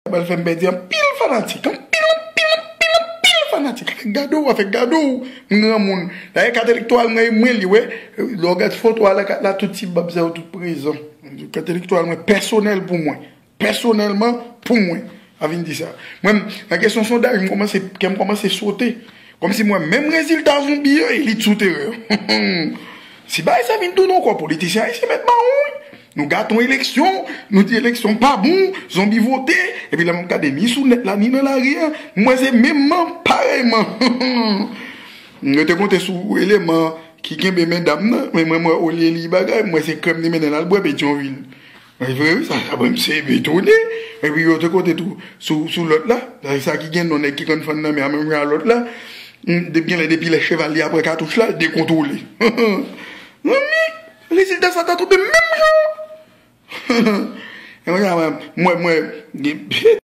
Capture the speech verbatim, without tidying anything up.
Pral fè m pèdi anpil fanatik, anpil, anpil, anpil, anpil fanatik. Avèk gade w, avèk gade w, m granmoun. Dayè, kat elektoral mwen, e mwen li, wi. Lè w gade foto a la, kat la, tout ti bab sa yo tout prezan. Kat elektoral mwen pèsonèl pou mwen. Pèsonèlman, pou mwen. A vin di sa. Mwen, nan kesyon sondaj, m kòmanse, kè m kòmanse sote. Kòmsi mwen, menm rezilta zonbi an, elit sou teren. Si bagay sa vin tounen ankò, politisyen ayisyen mèt mawon, wi. Nou gate yon eleksyon, nou di eleksyon pa bon, zonbi vote, epi lè m ap gade ni sou nèt la, ni nan lari a, m wè se menmman, parèyman. Yo te konte sou eleman ki kenbe men dam nan, men mwen, mwen, olye li bagay, mwen se krèm li mennen l al bwè Petyonvil. E vre, wi, sa, sa, mwen, m se etone. Epi yo te konte tou sou, sou lòt la, sa, sa ki gen non nèg ki konn fann nan men an, menm jan lòt la. Mm, depi lè, depi lè cheval li apre katouch la, dekontwole. Zanmi, rezilta sa ta tonbe menm jan. E mwen, mwen, mwen,